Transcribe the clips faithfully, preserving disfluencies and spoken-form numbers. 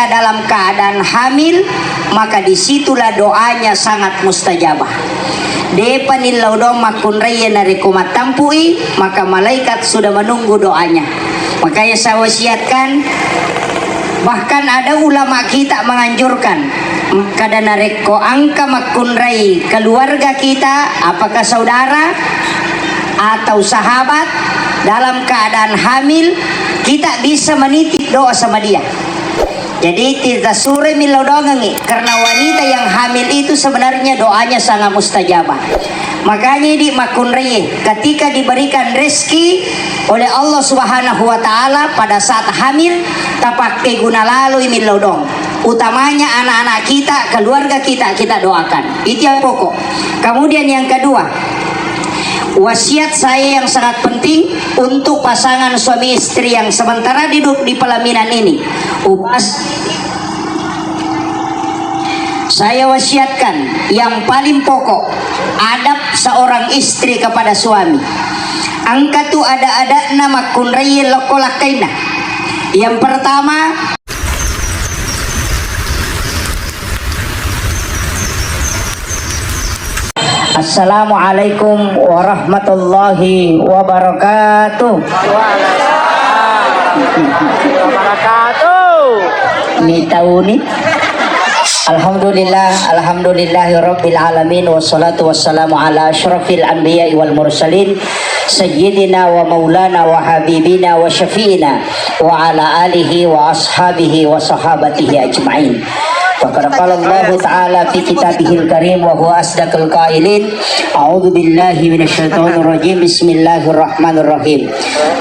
dalam keadaan hamil, maka disitulah doanya sangat mustajabah. Depa nillau doang makkunraie narekko mattampu'i, maka malaikat sudah menunggu doanya. Makanya saya wasiatkan, bahkan ada ulama kita menganjurkan, kada narekko engka makkunrai keluarga kita, apakah saudara atau sahabat dalam keadaan hamil, kita bisa menitip doa sama dia. Jadi, tidak sure millau doangengi, karena wanita yang hamil itu sebenarnya doanya sangat mustajabah. Makanya di makkunrai, ketika diberikan rezeki oleh Allah Subhanahu wa Ta'ala pada saat hamil, tapakai guna lalui millau doang. Utamanya anak-anak kita, keluarga kita, kita doakan. Itu yang pokok. Kemudian yang kedua, wasiat saya yang sangat penting untuk pasangan suami istri yang sementara duduk di pelaminan ini. Upas, saya wasiatkan yang paling pokok, adab seorang istri kepada suami. Engka tu ada-adakna makkunrai lokko lakkainna. Yang pertama, Assalamualaikum warahmatullahi wabarakatuh. Wabarakatuh. Mitauni. Alhamdulillah, alhamdulillahi rabbil alamin, wassalatu wassalamu ala asyrafil anbiya'i wal mursalin, sayyidina wa maulana wa habibina wa syafi'ina wa ala alihi wa ashabihi wa sahabatihi ajma'in. Faqad qala Allahu ta'ala fi kitabihil karim wa huwa asdaqul qailin. A'udzu billahi minasyaitonir rajim. Bismillahirrahmanirrahim.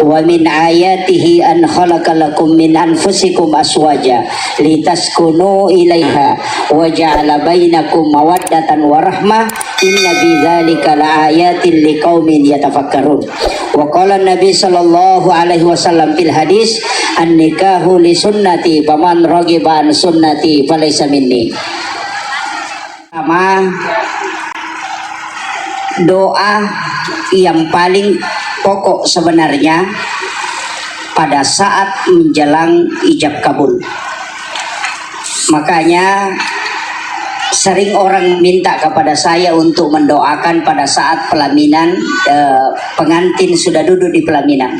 Wa min ayatihi an khalaqa lakum min anfusikum azwaja litaskunu ilaiha wa ja'ala bainakum mawaddatan wa rahmah. Inna fi dzalika laayatil liqaumin yatafakkarun. Wa qala Nabi sallallahu alaihi wasallam fil hadis, "An-nikahu li sunnati, faman raghiba an sunnati falaysa minni." Pertama, doa yang paling pokok sebenarnya pada saat menjelang ijab kabul. Makanya sering orang minta kepada saya untuk mendoakan pada saat pelaminan, eh, pengantin sudah duduk di pelaminan.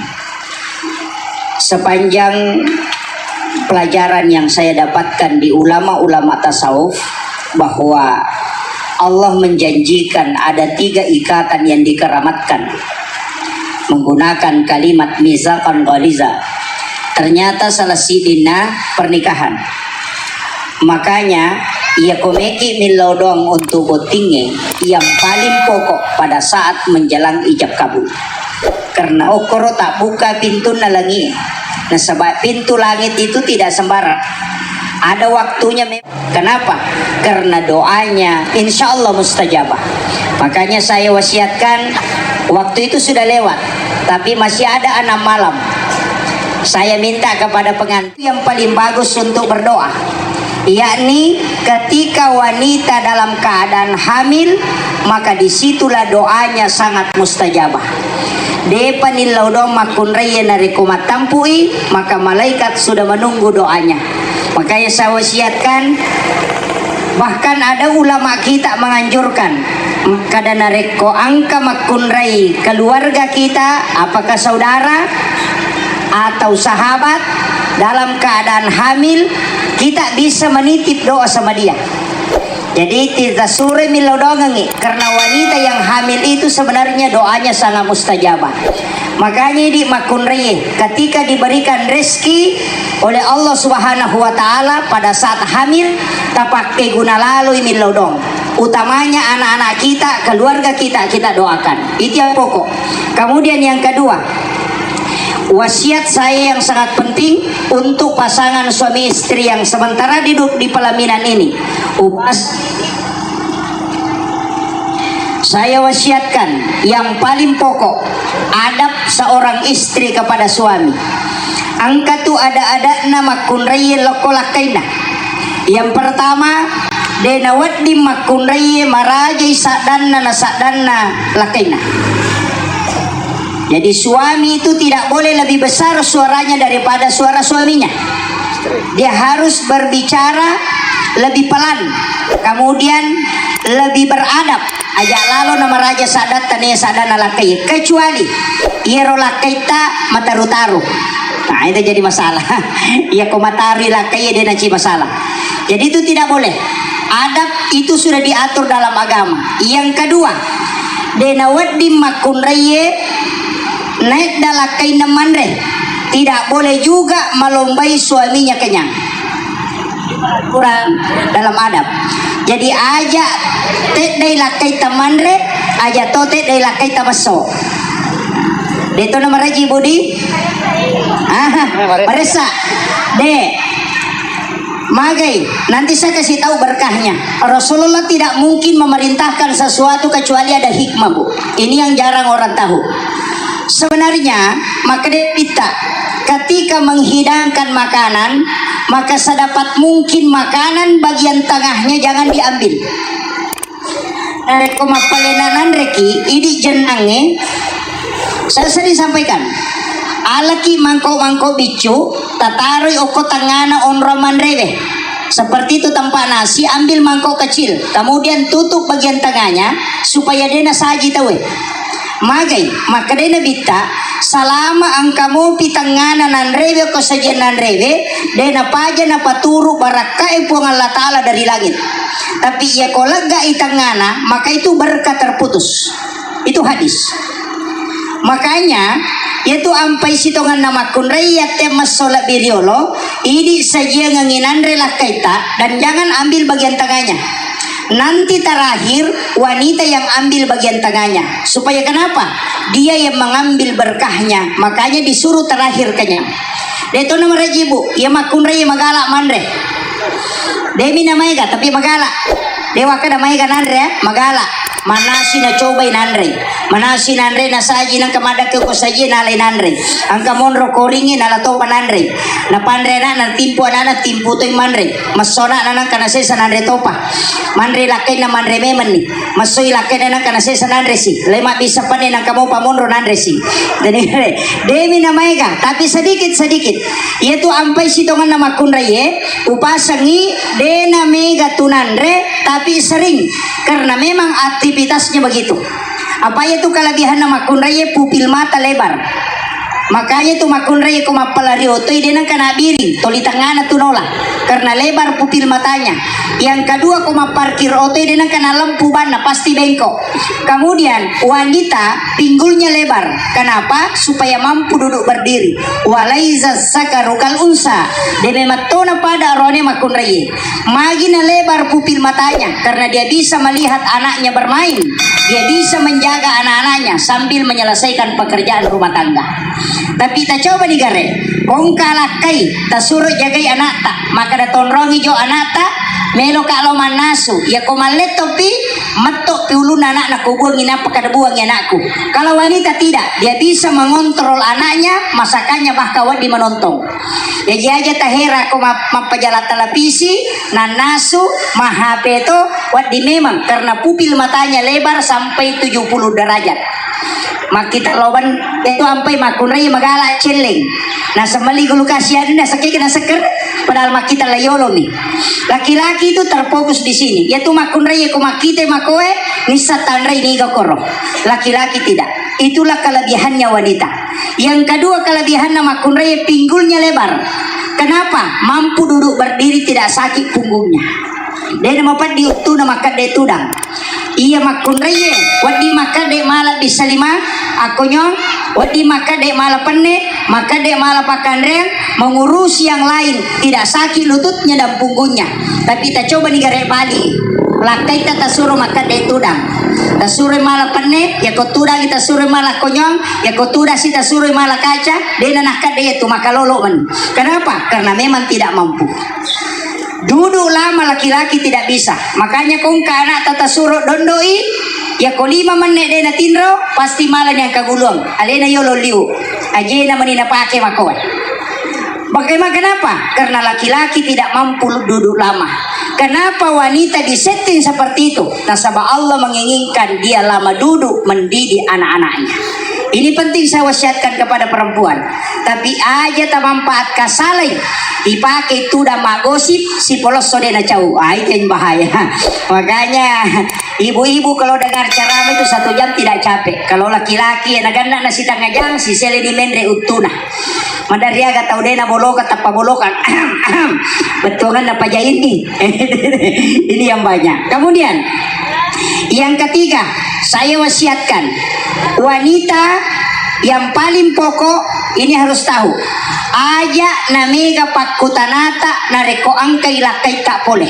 Sepanjang pelajaran yang saya dapatkan di ulama-ulama tasawuf, bahwa Allah menjanjikan ada tiga ikatan yang dikeramatkan menggunakan kalimat mitsaqan ghaliza. Ternyata salah sidinna pernikahan. Makanya, iya komeki millau doang untuk bottingnge yang paling pokok pada saat menjelang ijab kabul. Karena okkoro tak buka pintunna langi. Nasaba pintu langit itu tidak sembarang. Ada waktunya memang. Kenapa? Karena doanya insya Allah mustajabah. Makanya saya wasiatkan, waktu itu sudah lewat, tapi masih ada enam malam. Saya minta kepada pengantin yang paling bagus untuk berdoa, yakni ketika wanita dalam keadaan hamil, maka disitulah doanya sangat mustajabah. Depa nillau doang makkunraie narekko mattampu'i, maka malaikat sudah menunggu doanya. Makanya saya wasiatkan, bahkan ada ulama kita menganjurkan, kada narekko engka makkunrai keluarga kita, apakah saudara atau sahabat dalam keadaan hamil, kita bisa menitip doa sama dia. Jadi, tidak sure millau doangengi, karena wanita yang hamil itu sebenarnya doanya sangat mustajabah. Makanya di makkunrai, ketika diberikan rezeki oleh Allah Subhanahu wa Ta'ala pada saat hamil, tapakai guna lalui millau doang. Utamanya anak-anak kita, keluarga kita, kita doakan. Itu yang pokok. Kemudian yang kedua, wasiat saya yang sangat penting untuk pasangan suami istri yang sementara duduk di pelaminan ini. Upas, saya wasiatkan yang paling pokok, adab seorang istri kepada suami. Engka tu ada-adakna makkunrai lokko lakkainna. Yang pertama, de nawedding makkunrai marajai saddanna na saddanna lakkainna. Jadi suami itu tidak boleh lebih besar suaranya daripada suara suaminya. Dia harus berbicara lebih pelan, kemudian lebih beradab. Aja lalo namaraja sadda tania sadda nalakkai, kecuali iyaro lakkaitta mataru-taru. Nah, itu jadi masalah. Iya ko mataru lakkai, dia nanti masalah. Jadi itu tidak boleh. Adab itu sudah diatur dalam agama. Yang kedua, dena wedding makkunraie naik dalakkainna manre. Tidak boleh juga malombai suaminya kenyang. Kurang dalam adab. Jadi aja teddai lakkaita manre, aja to teddai lakkaita messo. De to nomor haji budi. Aha, maressa. De. Magai, nanti saya kasih tahu berkahnya. Rasulullah tidak mungkin memerintahkan sesuatu kecuali ada hikmah, Bu. Ini yang jarang orang tahu. Sebenarnya, makkeda Nabitta, ketika menghidangkan makanan, maka sedapat mungkin makanan bagian tengahnya jangan diambil. Narekko mappalena nanreki, idi jennangnge, saya sering sampaikan, alaki mangkok-mangkok biccu, tataroi okko tengngana onrong manrewe. Seperti itu tempat nasi, ambil mangkok kecil, kemudian tutup bagian tengahnya supaya dena saji taue. Magai, makkedai Nabitta, salama engka mopi tengngana nanrewe ko sajian nanrewe, de napaja napaturu barakkae Puang Allah Ta'ala dari langit. Tapi iya ko leggai tengngana, maka itu berkah terputus. Itu hadis. Makanya, yaitu ampai sitonganna makkunrai yatte messo lebbi riolo, idi sajiangengi nanre lakkaita dan jangan ambil bagian tengahnya. Nanti terakhir wanita yang ambil bagian tengahnya. Supaya kenapa? Dia yang mengambil berkahnya. Makanya disuruh terakhir kenyang. De to nomor haji, Bu, iya makkunrai magala manre. Demi na maega, tapi magala. Dewa kada maega nanre, eh? Magala. Manasi nacobai nanre. Manasi nanre nasaji nangka madakka ko saji nalai nanre. Angka monro koringi nala topa nanre. Napanre anak natimpu anak natimpu toi manre. Massona nanangka nasesa nanre topa. Manre lakkainna manre memenni. Massoi lakkainna nangka nasesa nanresi. Lai mabbissa panne nangka mopa monro nanresi. Jadi demi na maega, tapi sedikit-sedikit. Iyatu ampai sitonganna makkunraie, upasengi dena mega tunanre, tapi sering. Karena memang aktivitasnya begitu. Apa iyatu kelebihanna makkunraie, pupil mata lebar. Makanya tu makkunrai ko mappalari otoi de nengka nabiring, toli tengngana tu nola. Karena lebar pupil matanya. Yang kedua ko mapparkir otoi de nengka nalempu banna, pasti bengkok. Kemudian wanita pinggulnya lebar. Kenapa? Supaya mampu duduk berdiri. Walaiza sakaru kal unsa. De memattona pada arone makkunrai. Magi nalebar pupil matanya karena dia bisa melihat anaknya bermain, dia bisa menjaga anak-anaknya sambil menyelesaikan pekerjaan rumah tangga. Tapi tacoba ni gare, kongka lakkai, tasuro jagai anakta, maka datonrongi jo anakta, meloka lo mannasu, ya ko mallettopi, mettopi ulunna anakna ko buangi nappa kada buangi anakku. Kalau wanita tidak, dia bisa mengontrol anaknya, masakannya bahkan wedding menonton. Jaji aja tahera ko map-, mappajala televisi, nannasu, mahape to, wedding memang karena pupil matanya lebar sampai tujuh puluh derajat. Makkita loban itu ampai makkunrai magala celleng. Nasemali gulu kasihan nasekke kena seker, padahal makkita layolomi. Laki-laki itu terfokus di sini. Yaitu makkunrai ko makkita makoe, nissa tanrai niga koro. Laki-laki tidak. Itulah kelebihannya wanita. Yang kedua kelebihanna makkunrai pinggulnya lebar. Kenapa? Mampu duduk berdiri tidak sakit punggungnya. Dena mapeddi uttuna makkadde tudang. Iya makkunraie, wedding makkadde mala bisa lima, akonyong, wedding makkadde mala penne, makkadde mala pakkanreang, mengurusi yang lain, tidak sakit lututnya dan punggungnya. Tapi tacoba ni gare bali. Lakkaita tasuro makkadde tudang. Tasuro mala penne, yako tudang tasuro mala konyong, yako tudang si tasuro mala kaca, dena nakkadde tu makalolo men. Kenapa? Karena memang tidak mampu. Duduk lama laki-laki tidak bisa. Makanya kongka anakta tasuro dondoi, yako lima menne dena tinro, pasti mala ni angka guluang. Alena yolo liu. Ajena meni napake makoe. Bagaimana, kenapa? Karena laki-laki tidak mampu duduk lama. Kenapa wanita disetting seperti itu? Nasaba Allah menginginkan dia lama duduk mendidik anak-anaknya. Ini penting saya wasiatkan kepada perempuan. Tapi aja tamanfaat kasalai, dipakai tudang maggosip, sipolosso de nacau. Ah, itu yang bahaya. Makanya ibu-ibu kalau dengar ceramah itu satu jam tidak capek. Kalau laki-laki ya naganna na setengah jam, sisele di menre uttuna. Madariaga tau de naboloka tappa bolokan. Bettuangan apa ini? Ini yang banyak. Kemudian yang ketiga, saya wasiatkan wanita yang paling pokok ini harus tahu. Aja namega pakkutanata narekko engkai lakkaita pole.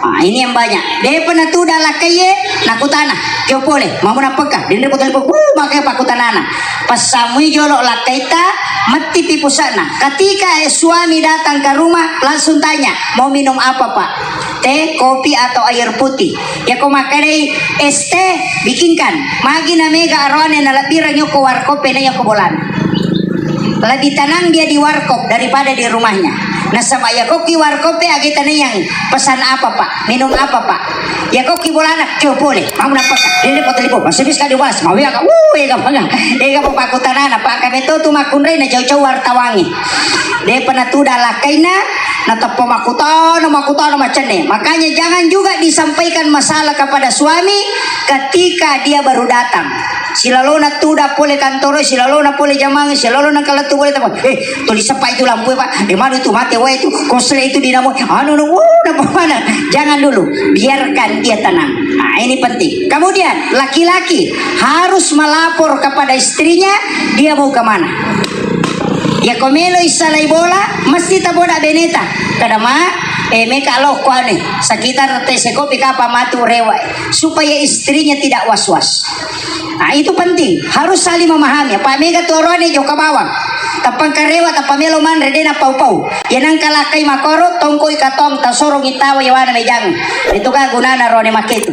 Ah, ini yang banyak. Depa natuda lakkaiye, nakutana, "Kio pole, mau nappekka?" Denre botol pole, uh, makanya pakutanana. Passamui jolo lakkaita, mattipi pusana. Ketika eh, suami datang ke rumah, langsung tanya, "Mau minum apa, Pak? Teh, kopi, atau air putih?" Ya, ko makkedai, "Es teh, bikinkan." Magi namega aroane nalebbireng yoko warkop, pena yoko bolana. Lebih tenang dia di warkop daripada di rumahnya. Nasaba yakokki warkop e agi tanaiang pesan apa, Pak? Minum apa, Pak? Yakokki bolana, "Kio pole, mau nappekka?" Dede po telepon, masih sekali bolas, mau ya, Kak? Wuh, ega manga. Ega papakutanana, Pak, kami to tu makunrai na jauh-jauh wartawangi. Depa natuda lakkaina, nateppa makutana, makutana macenne. Makanya jangan juga disampaikan masalah kepada suami ketika dia baru datang. Silalona tuda pole kantoro, silalona pole jamang, silalona kalettu pole tapa. Eh, tuli sepa itu lampu, Pak. Eh, manu itu mate wae itu, kosle itu dinamo. Anu, no, uh, napa mana? Jangan dulu. Biarkan dia tenang. Nah, ini penting. Kemudian, laki-laki harus melapor kepada istrinya, dia mau kemana. Ya, ko melo isalai bola, mesti taboda beneta. Kada ma, eh, meka lo kuane, sekitar te sekopi kapa matu rewa, supaya istrinya tidak was-was. Nah, itu penting, harus saling memahami. Apa mega tuarone joka bawang. Tapang karewa, tapamelo manre, dena pau-pau. Ya nang kalakai makoro, tongkoi katong, tasorong itawa yawana mejang. Itu kan gunana rone maketu.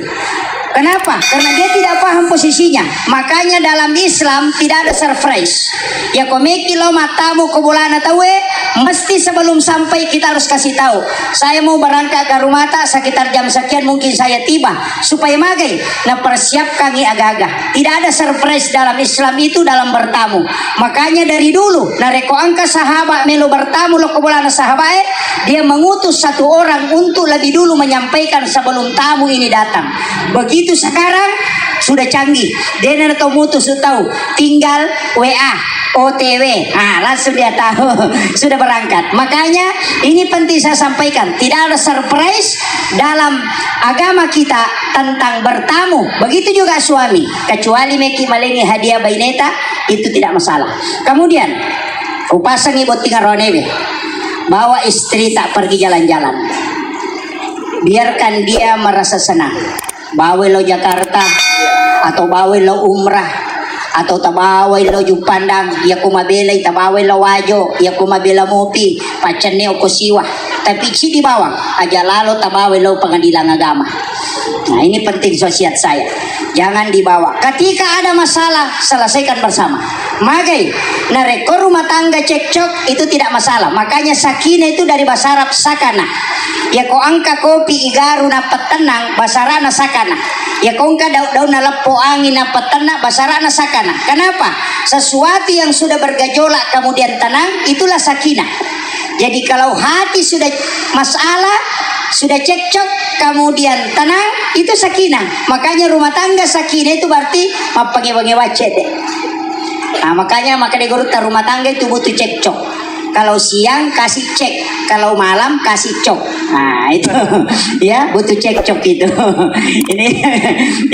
Kenapa? Karena dia tidak paham posisinya. Makanya dalam Islam tidak ada surprise. Ya, ko meki lo matamu ke bolana taue, mesti sebelum sampai kita harus kasih tahu. Saya mau berangkat ke rumah tak sekitar jam sekian mungkin saya tiba. Supaya magai, napersiapkangi aga-aga. Tidak ada surprise dalam Islam itu dalam bertamu. Makanya dari dulu, narekko engka sahabat melo bertamu lo ke bolana sahabat, eh, dia mengutus satu orang untuk lebih dulu menyampaikan sebelum tamu ini datang. Begitu sekarang, sudah canggih. Dia nana tau mutus, sudah tahu. Tinggal W A, O T W. Ah, langsung dia tahu. Sudah berangkat. Makanya, ini penting saya sampaikan. Tidak ada surprise dalam agama kita tentang bertamu. Begitu juga suami. Kecuali meki malengi hadiah baineta, itu tidak masalah. Kemudian, upasangi botting aronewe. Bawa istri tak pergi jalan-jalan. Biarkan dia merasa senang. Bawai lo Jakarta, atau bawai lo umrah, atau tabawai lo Juppandang, iya ko mabelai tabawai lo Wajo, iya ko mabela mopi, paccenne oko siwa. Tapi cidi bawang, aja lalo tabawai lo pengadilan agama. Nah, ini penting wasiat saya. Jangan dibawa. Ketika ada masalah, selesaikan bersama. Magai, narekko rumah tangga cekcok, itu tidak masalah. Makanya sakinah itu dari bahasa Arab sakana. Ya ko engka kopi igaru nappa tenang, bahasa Arabna sakana. Ya ko engka daun-daun naleppo angin nappa tenang, bahasa Arabna sakana. Kenapa? Sesuatu yang sudah bergejolak kemudian tenang, itulah sakinah. Jadi kalau hati sudah masalah, sudah cekcok, kemudian tenang, itu sakinah. Makanya rumah tangga sakinah itu berarti mappangewa-ngewa cedde. Nah, makanya maka di gurutta rumah tangga itu butuh cekcok. Kalau siang kasih cek, kalau malam kasih cok. Nah, itu ya butuh cekcok itu. Ini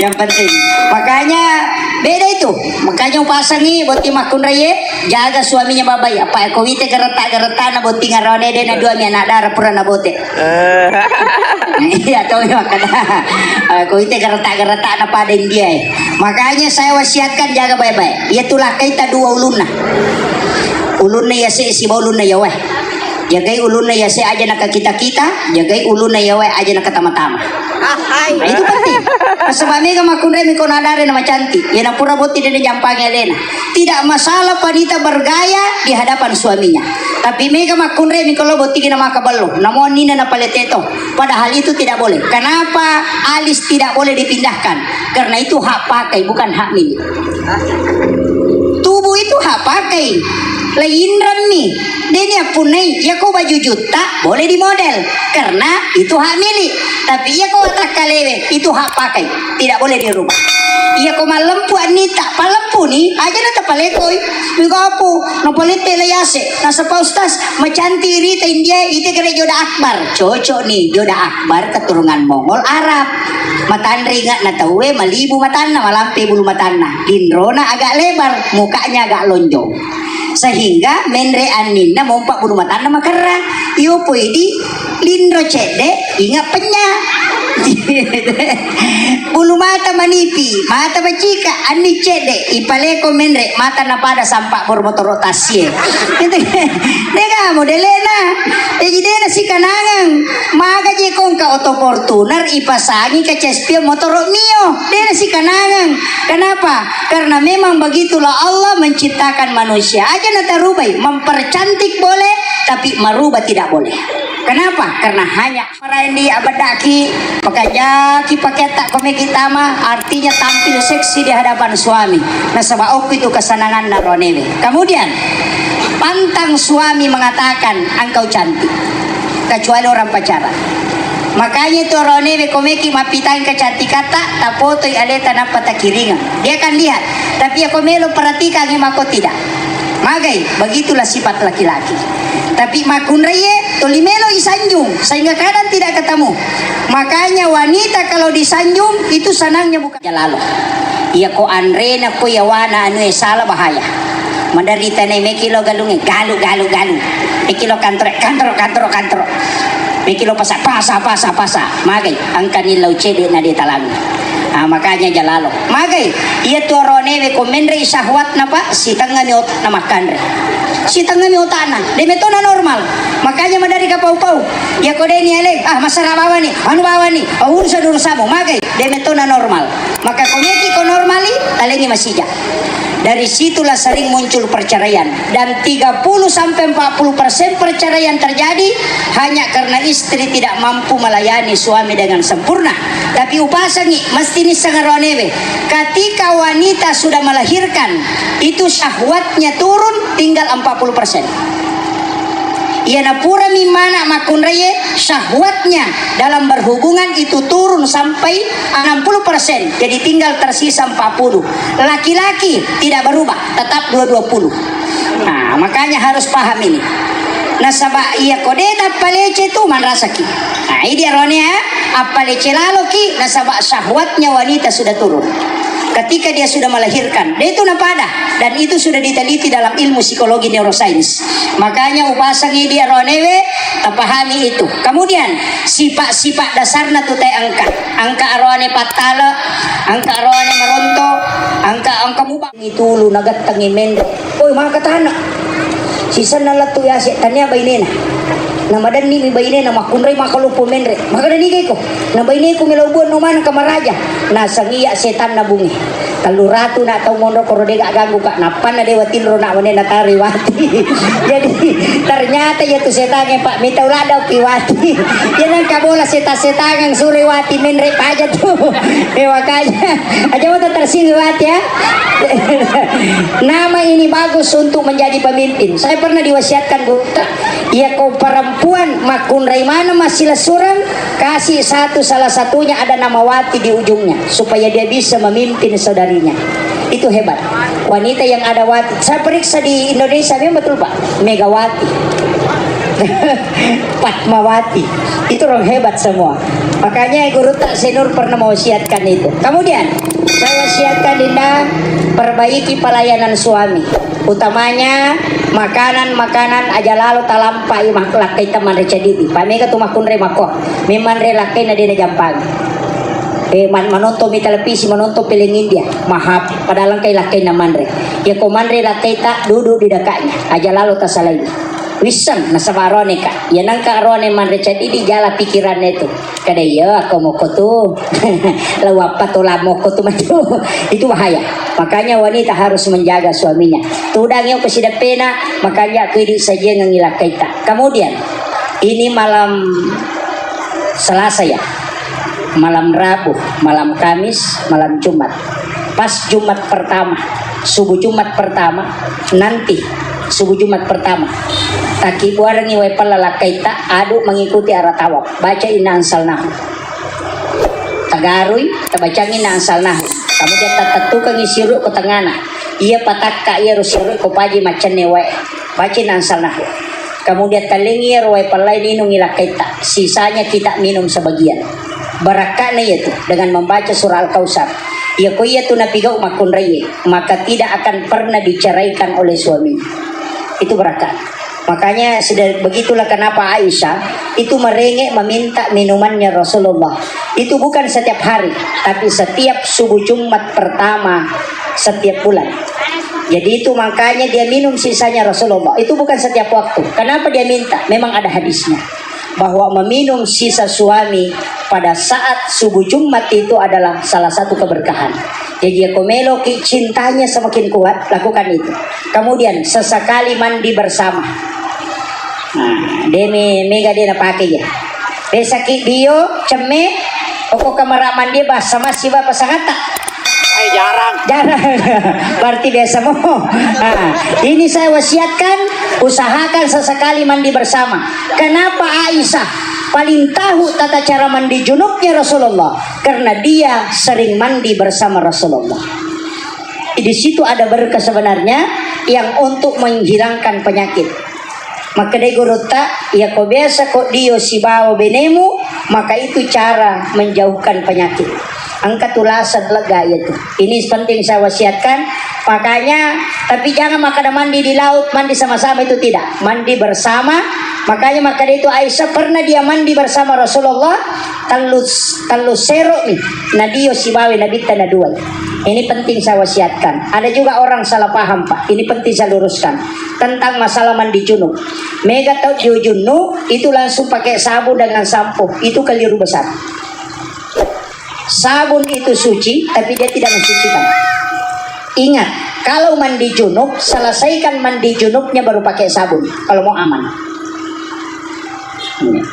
yang penting. Makanya beda itu. Makanya upasangi botting makkunraie, jaga suaminya baik-baik. Apa ko wite geretak-geretakna botting arone de na dua mi anak dara pura na bote. Eh. Iya, tahu ya, makanya. Eh, ko wite geretak-geretakna pada India, eh. Makanya saya wasiatkan jaga baik-baik. Iya tulah kaita dua ulunna. Ulunna iya se siba ulunna iya wae. Jagai ulunna iya se aja na kita-kita, jagai ulunna iya wae aja na tama-tama. Nah, itu penting. Sebab mega makkunrai mi ko nadare na macantik. Iya na pura botting de jampangi alena. Tidak masalah wanita bergaya di hadapan suaminya. Tapi mega makkunrai mi ko lo botting na maka bello. Namo nina na paleteto. Padahal itu tidak boleh. Kenapa alis tidak boleh dipindahkan? Karena itu hak pakai, bukan hak milik. Itu hak pakai. Lainremmi. Deni appunnai, iyako baju jutta boleh dimodel karena itu hak milik. Tapi iyako watakkalewe itu hak pakai, tidak boleh dirubah. Iyako mallempu annita, pallempu ni aja na tapalekoi. Migapu napalette layase. Nasaba ustaz, macanti rita India ite kere joda akbar. Cocok ni, joda akbar keturunan Mongol Arab. Matanre inge'na tauwe, malibu matanna, malampe bulu matanna. Linrona agak lebar, mukanya agak lonjong. Sehingga menre anninna mompa bulu matanna makerra. Iyo poidi linro cedde, ingat penya. Bulu mata manipi, mata macika, anni cedde, ipaleko menre, mata napada sampak bor motoro tasie. Dega modelena. Jadi dena sikanangang. Maga je kongka oto Fortuner ipasangi ke cespion motoro Mio. Dena sikanangang. Kenapa? Karena memang begitulah Allah menciptakan manusia. Aja natarubai, mempercantik boleh, tapi merubah tidak boleh. Kenapa? Karena hanya maraini abeddaki, pakajaki paketta komeki tama, artinya tampil seksi di hadapan suami. Nasaba okko itu kesenanganna ronewe. Kemudian, pantang suami mengatakan, "Engkau cantik." Kecuali orang pacaran. Makanya itu ronewe komeki mappitang kecantikatta, tapotoi aleta nappa takiringeng. Dia akan lihat. Tapi ako melo perhatikan, eh, mako tidak. Magai, begitulah sifat laki-laki. Tapi makkunraie toli melo isanjung sehingga kadang tidak ketemu. Makanya wanita kalau disanjung itu senangnya bukan jalalo. Iya ko anrena ko yawana anu e sala bahaya. Maderita ne meki lo galunge galu galu galu. Meki lo kantoro kantoro kantoro kantoro. Meki lo pasa pasa pasa pasa. Magai, engkani lau cede na de talang. Ah, makanya jalalo. Magai, iya tu ronewe ko menre syahwatna pa, sitengngami otakna makkanre. Sitengngami otakna. De metona normal. Makanya madari kapau-pau. Iya ko deni ale, ah, masara bawani, anu bawani, ah, urusan urusamu. Magai, de metona normal. Maka ko meki ko normali, talengi masija. Dari situlah sering muncul perceraian. Dan tiga puluh sampai empat puluh persen perceraian terjadi hanya karena istri tidak mampu melayani suami dengan sempurna. Tapi upasangi, mesti ni sangaronewe. Ketika wanita sudah melahirkan, itu syahwatnya turun tinggal empat puluh persen. Iya napura mi mana makkunraie, syahwatnya dalam berhubungan itu turun sampai enam puluh persen, jadi tinggal tersisa empat puluh. Laki-laki tidak berubah, tetap dua dua puluh. Nah, makanya harus paham ini. Nasaba iya ko de tappalece tu manrasaki. Nah, idi arone ya, appalece laloki nasaba syahwatnya wanita sudah turun. Ketika dia sudah melahirkan, dia itu napada dan itu sudah diteliti dalam ilmu psikologi neuroscience. Makanya upasangi di aronewe, tapahami itu. Kemudian sifat-sifat dasarna tu te engka. Engka arone pattale, engka arone maronto, engka engka muba. Itulu nagattangi menre. Oi, maka tana. Sisenna lettu yase tania bainena. Namadanni mi bainena makkunrai maka loppo menre. Maka dani geko. Na baineku melo buanno maneng kamaraja. Nasangia setanna bungi. Tellu ratu na tau monro koro dega ganggu ka. Nappanna dewa tinro na wane na tari wati. Jadi ternyata ya tu setange pak mita ulada pi wati. Ya nang kabola seta-setangan sure wati menre paja tu. Eh, makanya aja mata tersinggung wati ya. Nama ini bagus untuk menjadi pemimpin. Saya pernah diwasiatkan guru, iya kau perempuan makkunrai mana masih lesurang, kasih satu salah satunya ada nama wati di ujungnya supaya dia bisa memimpin saudarinya. Itu hebat. Wanita yang ada wati. Saya periksa di Indonesia memang betul pak. Megawati. Fatmawati. Itu orang hebat semua. Makanya guru tak Senur pernah mewasiatkan itu. Kemudian saya wasiatkan Dinda perbaiki pelayanan suami. Utamanya makanan-makanan aja lalo talampai mak-, lakkaita manre cadidi. Pamega tu makkunre makko. Memang re lakkaina dena jampang. Eh, man-, manonton mi televisi, manonton film India. Mahap. Padahal engkai lakkaina manre. Ya ko manre lakkaita duduk di dekatnya. Aja lalo tasalai. Wisseng nasaba arone ka. Iya nengka arone manre cadidi jala pikiranna itu. Kada iya ako mokko tu. Lau apa tola mokko tu matu. Itu bahaya. Makanya wanita harus menjaga suaminya. Tudang iyo kesidappena, makanya aku idi sajengang ilakkaita. Kemudian ini malam Selasa ya. Malam Rabu, malam Kamis, malam Jumat. Pas Jumat pertama, subuh Jumat pertama, nanti subuh Jumat pertama, takkibuarengngi wae pella lakkaitta, adu mengikuti arah tawaf. Baca inna anzalnahu. Tagarui, tabacangi inna anzalnahu. Kemudian tatettukengngi siru ko tengana. Iya patakka iyaro siru ko paji maccenne wae. Baca inna anzalnahu. Kemudian talengi iyaro wae pellai ninungi lakkaitta. Sisanya kita minum sebagian. Barakka'na iyatu dengan membaca surah Al-Kautsar. Iya ko iyatu napigau makkunraie, maka tidak akan pernah diceraikan oleh suami. Itu barakka. Makanya sudah begitulah kenapa Aisyah itu merengek meminta minumannya Rasulullah. Itu bukan setiap hari, tapi setiap subuh Jumat pertama setiap bulan. Jadi itu makanya dia minum sisanya Rasulullah. Itu bukan setiap waktu. Kenapa dia minta? Memang ada hadisnya bahwa meminum sisa suami pada saat subuh Jumat itu adalah salah satu keberkahan. Jadi, ya, ko meloki cintanya semakin kuat, lakukan itu. Kemudian, sesekali mandi bersama. Nah, demi mega dia napake ya. Besaki dio, cemme, oko kamar mandi basa masih bapak sangata. Eh, jarang. Jarang. Berarti biasa mo. Nah, ini saya wasiatkan, usahakan sesekali mandi bersama. Kenapa Aisyah paling tahu tata cara mandi junubnya Rasulullah? Karena dia sering mandi bersama Rasulullah. Di situ ada berkah sebenarnya yang untuk menghilangkan penyakit. Makkedai gurutta, iya ko biasa ko dio sibawa benemu, maka itu cara menjauhkan penyakit. Engka tulasan lega itu. Ini penting saya wasiatkan. Makanya, tapi jangan makkeda mandi di laut, mandi sama-sama, itu tidak. Mandi bersama. Makanya makkeda itu Aisyah pernah dia mandi bersama Rasulullah, tellu, tellu sero mi. Nadio sibawa nabitta na dua. Ini penting saya wasiatkan. Ada juga orang salah paham, Pak. Ini penting saya luruskan. Tentang masalah mandi junub. Mega tau dio junub, itu langsung pakai sabun dengan sampo. Itu keliru besar. Sabun itu suci, tapi dia tidak mensucikan. Ingat, kalau mandi junub, selesaikan mandi junubnya baru pakai sabun. Kalau mau aman.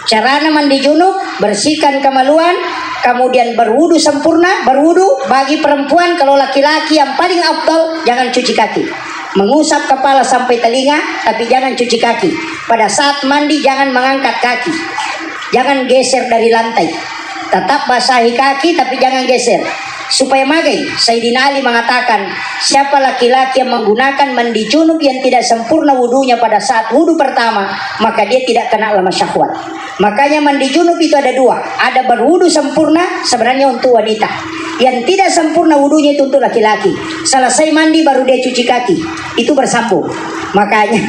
Carana mandi junub, bersihkan kemaluan, kemudian berwudu sempurna, berwudu bagi perempuan, kalau laki-laki yang paling afdal, jangan cuci kaki. Mengusap kepala sampai telinga, tapi jangan cuci kaki. Pada saat mandi, jangan mengangkat kaki. Jangan geser dari lantai. Tetap basahi kaki, tapi jangan geser. Supaya magai, Sayyidina Ali mengatakan, siapa laki-laki yang menggunakan mandi junub yang tidak sempurna wudunya pada saat wudu pertama, maka dia tidak kena lemah syahwat. Makanya mandi junub itu ada dua. Ada berwudu sempurna, sebenarnya untuk wanita. Yang tidak sempurna wudunya itu untuk laki-laki. Selesai mandi baru dia cuci kaki. Itu bersambung. Makanya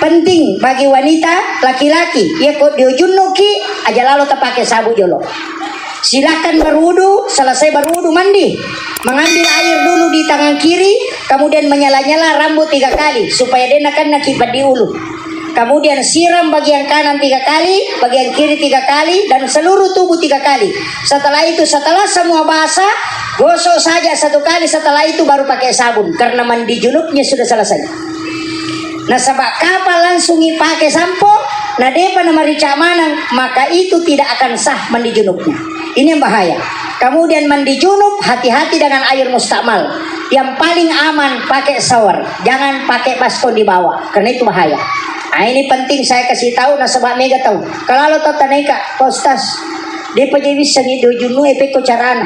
penting bagi wanita, laki-laki, iya ko dio junubki, aja lalo tapake sabun jolo. Silakan berwudu, selesai berwudu mandi. Mengambil air dulu di tangan kiri, kemudian menyala-nyala rambut tiga kali supaya dia nakan naki di ulu. Kemudian siram bagian kanan tiga kali, bagian kiri tiga kali, dan seluruh tubuh tiga kali. Setelah itu, setelah semua basah, gosok saja satu kali, setelah itu baru pakai sabun, karena mandi junubnya sudah selesai. Nasaba kapang langsung ipake sampo, na depa namarica maneng, maka itu tidak akan sah mandi junubnya. Ini yang bahaya. Kemudian mandi junub, hati-hati dengan air mustakmal. Yang paling aman pakai shower, jangan pakai baskom di bawah, karena itu bahaya. Nah, ini penting saya kasih tahu nasaba mega tahu. Kalau lo tahu tanai kak, Pak Ustaz, dia pakai bisa ngido junub, eh, peko carana.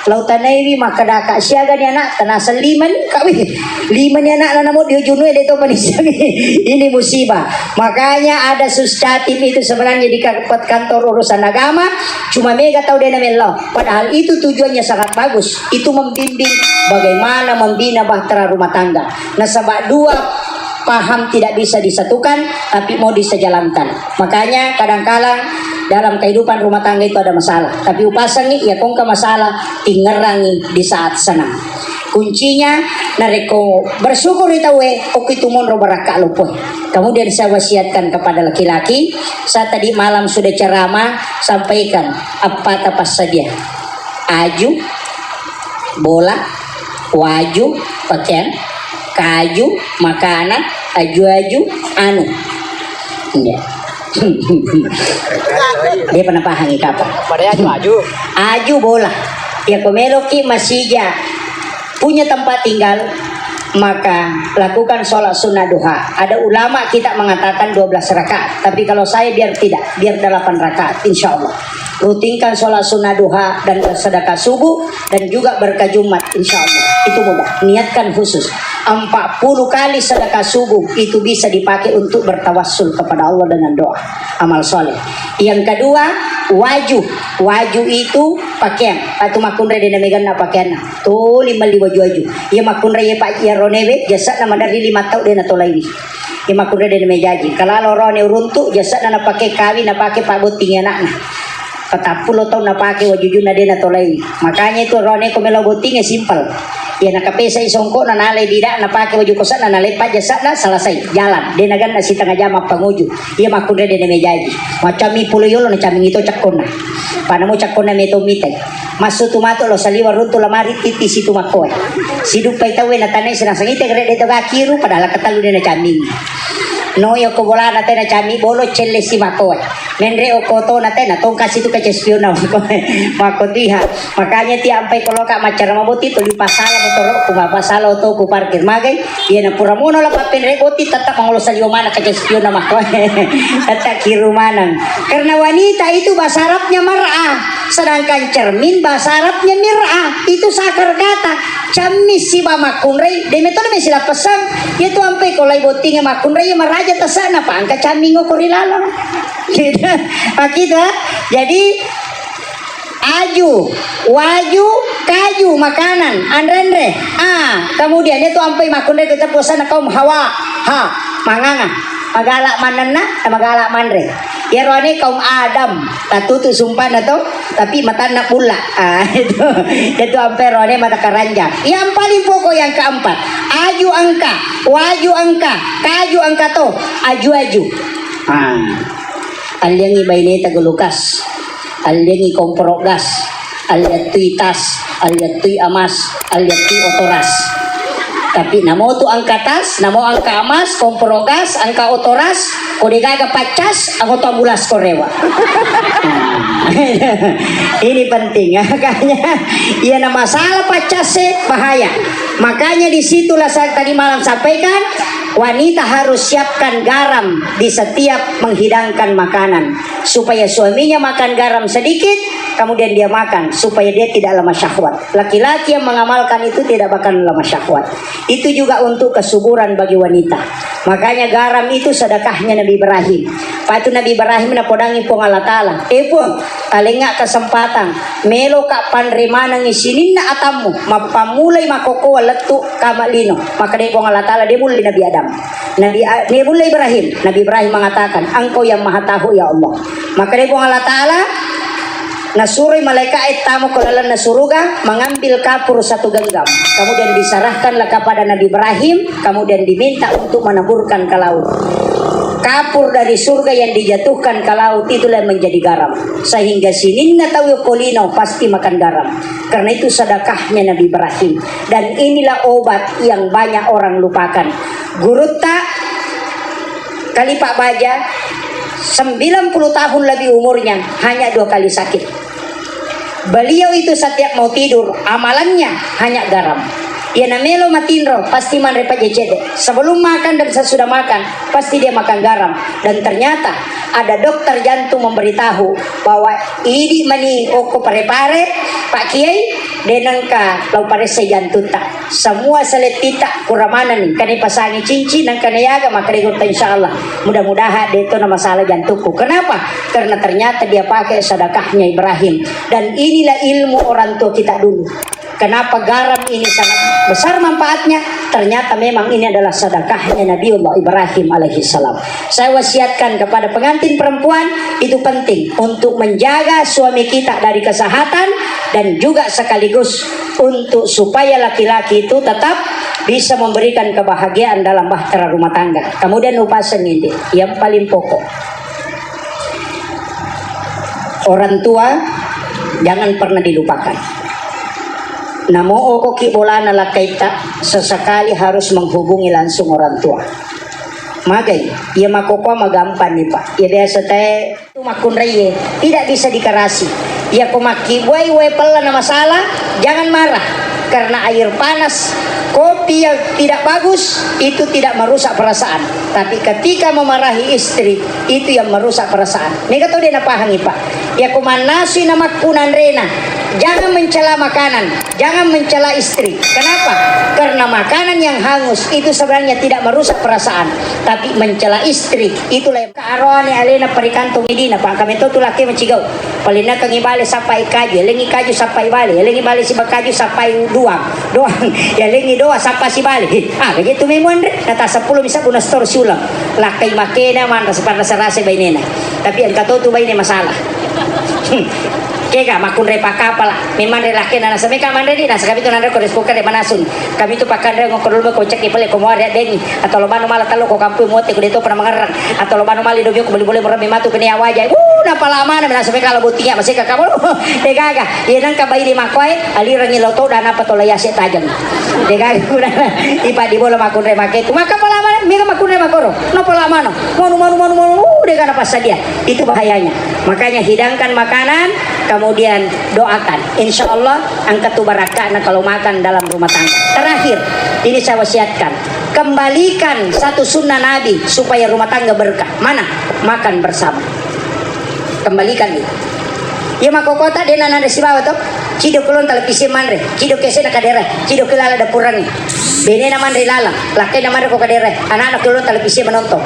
Lau tanaiwi makkeda, "Kak, siaga ni anak?" Tenaseng lima ni, Kak, wih. Lima ni anak namo dio junub, eh, de to panissengi. Ini musibah. Makanya ada Suscatim itu sebenarnya di ka-, kantor urusan agama, cuma mega tau de namellau. Padahal itu tujuannya sangat bagus. Itu membimbing bagaimana membina bahtera rumah tangga. Nasaba dua paham tidak bisa disatukan, tapi mau disejalankan. Makanya kadangkala dalam kehidupan rumah tangga itu ada masalah. Tapi upasangi, ya kongka masalah, tingerangi di saat senang. Kuncinya, narekko bersyukur di tauwe, oki tu monro barakka lopoi. Kemudian saya wasiatkan kepada laki-laki, saya tadi malam sudah ceramah, sampaikan apa tapassadia. Aju, bola, waju, pakaian, kaju, makanan, aju-aju, anu. Iya. Dia pernah pahami kapang. Pada aju, aju. Aju bola. Ya, ko meloki masija punya tempat tinggal, maka lakukan sholat sunnah duha. Ada ulama kita mengatakan dua belas rakaat, tapi kalau saya biar tidak, biar delapan rakaat, insya Allah. Rutinkan sholat sunnah duha dan bersedekah subuh dan juga berkah Jumat, insya Allah. Itu mudah. Niatkan khusus. Empat puluh kali sedekah subuh itu bisa dipakai untuk bertawassul kepada Allah dengan doa. Amal soleh. Yang kedua, waju. Waju itu pakaian. Patu makkunrai dena meganna pakaianna. Tuli melli waju-waju. Iya makkunrai iya pa-, iya ronewe, jasa'na maderri lima tau dena tolaiwi. Iya makkunrai dena mejaji. Kalalo rone uruntu, jasa'na napake kawi, napake pabbotting anakna. Patappulo tau napake wajujunna dena tolaiwi. Makanya itu rone ko melo bottinge simpel. Iya nakapesai songkokna, nalai bida'na, napake waju kosa'na, nalai pajjasa'na, selesai. Jalan. Dena ganna sitengah jam mappanguju. Iya makkunrai dena mejaji. Macammi pulo yolo, nacammingi to cakkonna. Panamo cakkonna meto mitai. Massu tu matu lo saliwa runtu lamari titi situ makkoe. Siduppai tauwe natanai senasang ite gere de to gakiru padahal katalu de nacammingi. No yoko bolana te nacammi bolo celle si makkoe. Menre oko to na te na tongka situ kaca spiona makkoe. Makko tiha. Makanya ti ampai koloka maccara maboti tuli pasala motorokku, ma pasala otoku parkir magai. Iya na pura mono la pappenre boti tetap mangolo saliwa mana kaca spiona makkoe. Tetap kiru manang. Karena wanita itu bahasa Arabnya mar'ah. Sedangkan cermin bahasa Arabnya mir'ah, itu sakar kata. Cammi siba makkunrai, de metode mesi lappessang. Iya tu ampai ko lai bottinge makkunrai, iya maraja tasana pangka cammi ngoko ri laleng. Gitu. Makkitu, ah. Jadi, aju, waju, kaju, makanan, anre-anre. Ah, kemudian itu ampai makkunrai kita puasana kaum Hawa. Ha, manganga. Magala manenna, magala manre. Iyaro ane kaum Adam, tatutu sumpana to, tapi matanna bulla. Ah, itu, itu ampe ro ane mata karanjang. Yang paling pokok yang keempat, aju engka, waju engka, kaju engka to, aju-aju. Ah, alliangi baineta gulukas, alliangi komporo gas, alliattui tas, alliattui amas, alliattui oto ras. Tapi namo tu engka tas, namo engka amas, komporo gas, engka oto ras, ko degaga paccas, anggota ambulas ko rewa. Ini penting, makanya iya na masalah paccas se bahaya. Makanya disitulah saya tadi malam sampaikan, wanita harus siapkan garam di setiap menghidangkan makanan supaya suaminya makan garam sedikit, kemudian dia makan supaya dia tidak lemah syahwat. Laki-laki yang mengamalkan itu tidak bakal lemah syahwat. Itu juga untuk kesuburan bagi wanita. Makanya garam itu sedekahnya Nabi Ibrahim. Patu Nabi Ibrahim napodangi Puang Allah Ta'ala, "Eh Puang, talengnga kesempatan, meloka panre manengi sininna atammu, mappammulai makkokkoe lettu kama lino." Makkeda Puang Allah Ta'ala, "De mulle Nabi Adam." Nabi A-, de mulle Ibrahim. Nabi Ibrahim mengatakan, "Engkau yang Maha Tahu, ya Allah." Makkeda Puang Allah Ta'ala, nasuroi malaika'e tamo ke lalenna suruga, mengambil kapur satu genggam. Kemudian diserahkanlah kepada Nabi Ibrahim, kemudian diminta untuk menaburkan ke laut. Kapur dari surga yang dijatuhkan ke laut itulah yang menjadi garam. Sehingga sininna tau ko lino pasti makan garam. Karena itu sedekahnya Nabi Ibrahim. Dan inilah obat yang banyak orang lupakan. Gurutta Khalifah Baja, sembilan puluh tahun lebih umurnya, hanya dua kali sakit. Beliau itu setiap mau tidur, amalannya hanya garam. Iya namelo matinro, pasti manre pajecede. Sebelum makan dan sesudah makan, pasti dia makan garam. Dan ternyata ada dokter jantung memberitahu bahwa idi mani oko pare-pare, Pak Kiai, de nengka lau paressai jantutta. Semua selettita kuramanani, kane pasangi cincin, nang kane yaga, makkedai gurutta, "Insya Allah, mudah-mudahan de to na masalah jantungku." Kenapa? Karena ternyata dia pakai sedekahnya Ibrahim. Dan inilah ilmu orang tua kita dulu. Kenapa garam ini sangat besar manfaatnya? Ternyata memang ini adalah sedekahnya Nabiullah Ibrahim alaihissalam. Saya wasiatkan kepada pengantin perempuan, itu penting untuk menjaga suami kita dari kesehatan dan juga sekaligus untuk supaya laki-laki itu tetap bisa memberikan kebahagiaan dalam bahtera rumah tangga. Kemudian upaseng ini yang paling pokok. Orang tua jangan pernah dilupakan. Namo okoki bolana lakkaitta, sesekali harus menghubungi langsung orang tua. Magai, iya makkokkoe magampang ni, Pak. Iya biasa tae tu makkunraie, tidak bisa dikerasi. Iya ko makkibuai wae pella na masalah, jangan marah. Karena air panas, kopi yang tidak bagus, itu tidak merusak perasaan. Tapi ketika memarahi istri, itu yang merusak perasaan. Mega to de napahangi, Pak. Iya ko mannasui na makkunanrena, jangan mencela makanan. Jangan mencela istri. Kenapa? Karena makanan yang hangus itu sebenarnya tidak merusak perasaan, tapi mencela istri itulah yang. Karoane alena parikantong idina, Pak. Kami to tulake macigau. Palinna kangi bale sappai kaju, elengi kaju sappai bale, elengi bale siba kaju sappai doang. Doang. Elengi doang sappa sibale. Hih, aga je tu memuanre? Nata sepuluh bisa guna store siulang. Lakkai makena manra siparasa-rasa bainena. Tapi engka to tu baine masalah. Kega makkunrai pakkapala, memang re lakkena nasa meka manre di, nasa kami tu nanre ko rice cooker de manasun. Kami tu pakkanre ngoko dulu ko cek pale ko muare dengi, atau lo manu mala talo ko kampung muate ko de to pernah mangerang, atau lo manu mali domi ko beli boleh murah mematu kene awaja. Uh, napa lama na nasa meka lo butinya masih ka kamu. De gaga. Ye nang ka bai di makoe, alirangi lo to dan apa to lo yase tajang. De gaga. Ipa di bola makkunrai make tu. Maka pala mana? Mega makkunrai makoro. No pala mana? Manu manu manu manu. Uh, de gaga pasal dia. Itu bahayanya. Makanya hidangkan makanan, kemudian doakan. Insya Allah, angkat tu barakahnya kalau makan dalam rumah tangga. Terakhir, ini saya wasiatkan. Kembalikan satu sunnah Nabi supaya rumah tangga berkah. Mana? Makan bersama. Kembalikan itu. Iya makkokota de nanre sibawa to. Cido kelon televisi manre. Cido kese na kadere. Cido kelala dapurangi. Bene na manre lala. Lakai na manre ko kadere. Anak-anak kelon televisi menonton.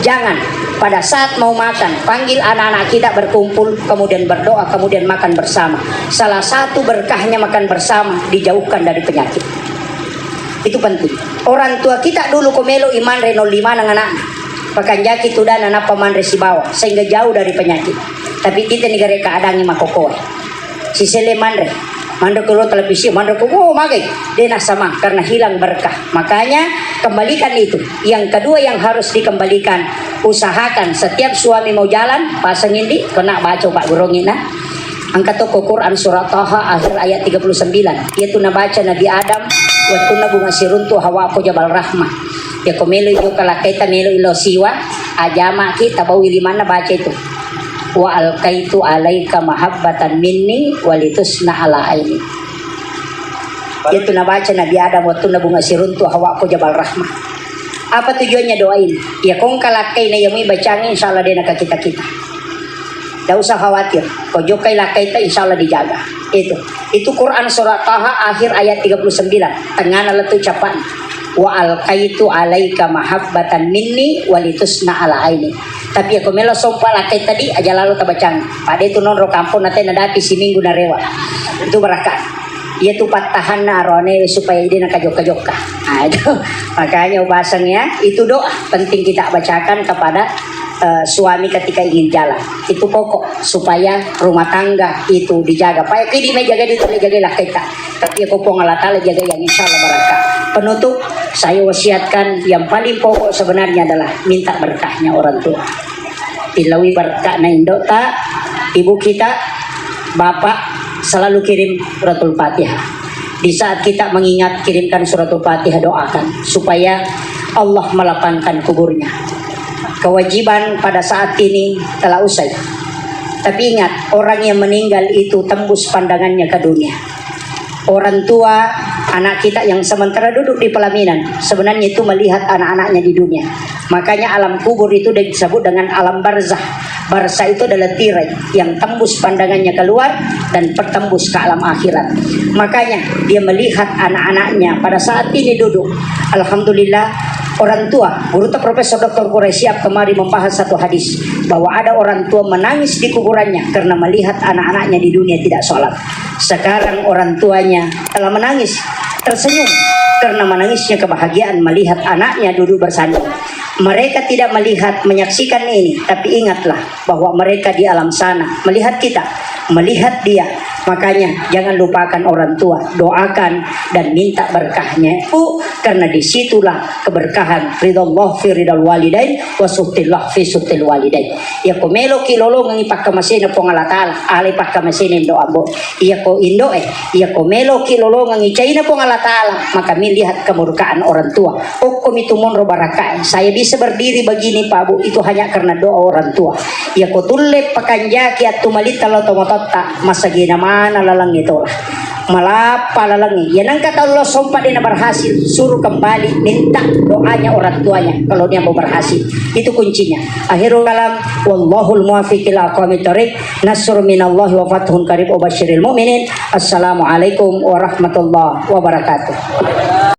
Jangan. Pada saat mau makan, panggil anak-anak kita berkumpul, kemudian berdoa, kemudian makan bersama. Salah satu berkahnya makan bersama, dijauhkan dari penyakit. Itu penting. Orang tua kita dulu ko melo imanre no lima nang anak. Pakanjaki tudana nappa manre sibawa, sehingga jauh dari penyakit. Tapi kita negara keadaannya makokoe. Sisele manre. Manre ko televisi, manre ko, oh, magai. Dena sama, karena hilang berkah. Makanya, kembalikan itu. Yang kedua yang harus dikembalikan, usahakan setiap suami mau jalan, pasang indi, kena baca Pak Gurongina. Angkat toko Quran surat Taha akhir ayat tiga puluh sembilan. Yaitu nabaca Nabi Adam, wattunna bunga siruntu Hawa ko Jabal Rahmah. Ya ko melo ijo kalakaita melo ilo siwa, ajama kita bawi limanna baca itu. Wa alkaitu alaika mahabbatan minni walitusna ala aini. Itu nabaca Nabi Adam wattunna bunga siruntu Hawa ko Jabal Rahmah. Apa tujuannya doa ini? Ya kong kalakaina ya mui bacang insya Allah dena ka kita-kita. Tidak usah khawatir. Ko jokai lakaita insya Allah dijaga. Itu. Itu Quran surat Taha akhir ayat tiga puluh sembilan. Tengana letu capan. Wa alkaitu alaika mahabbatan minni walitusna ala aini. Tapi aku melo sompa lakai tadi aja lalu tabacang. Pada itu nonro kampung nate nadapi siminggu narewa. Itu berkah. Iya tu pattahanna aroane supaya ide nakajokka-jokka. Nah, itu. Makanya ubaseng ya, itu doa penting kita bacakan kepada eh, suami ketika ingin jalan. Itu pokok supaya rumah tangga itu dijaga. Pak, kidi mai jaga itu jaga lah kita. Tapi aku Puang Allah Taala jaga yang insya Allah berkah. Penutup, saya wasiatkan yang paling pokok sebenarnya adalah minta berkahnya orang tua. Ilawi berkahna indok ta, ibu kita, bapak selalu kirim suratul Fatihah. Di saat kita mengingat, kirimkan suratul Fatihah, doakan supaya Allah melapangkan kuburnya. Kewajiban pada saat ini telah usai. Tapi ingat, orang yang meninggal itu tembus pandangannya ke dunia. Orang tua, anak kita yang sementara duduk di pelaminan, sebenarnya itu melihat anak-anaknya di dunia. Makanya alam kubur itu disebut dengan alam barzah. Barzah itu adalah tirai yang tembus pandangannya keluar dan bertembus ke alam akhirat. Makanya dia melihat anak-anaknya pada saat ini duduk. Alhamdulillah, orang tua, Guru Profesor Doktor Quraish Shihab kemari membahas satu hadis bahwa ada orang tua menangis di kuburannya karena melihat anak-anaknya di dunia tidak sholat. Sekarang orang tuanya telah menangis, tersenyum karena menangisnya kebahagiaan melihat anaknya duduk bersanding. Mereka tidak melihat, menyaksikan ini, tapi ingatlah bahwa mereka di alam sana melihat kita, melihat dia. Makanya jangan lupakan orang tua, doakan dan minta berkahnya. Bu, karena disitulah keberkahan ridha Allah fi ridhal walidain wa suhtillah fi suhtil walidain. Iya ko meloki lolongengi pakkamasena Puang Allah Taala, alai pakkamasena indo ambo. Iya ko indoe, iya ko meloki lolongengi caina Puang Allah Taala, maka mi lihat kemurkaan orang tua. Okkomi tu monro barakae. Saya bisa bisa berdiri begini, Pak Bu, itu hanya karena doa orang tua. Ya ko tulle pakanjaki attu malitta lao tomatotta, masagena mana lalang itu lah. Malappa lalang. Ya nangka tau lo sompa dena berhasil, suruh kembali minta doanya orang tuanya kalau dia mau berhasil. Itu kuncinya. Akhirul kalam, wallahul muwaffiq ila aqwamit thariq. Nasrun minallahi wa fathun qarib wa basyiril mu'minin. Assalamualaikum warahmatullahi wabarakatuh.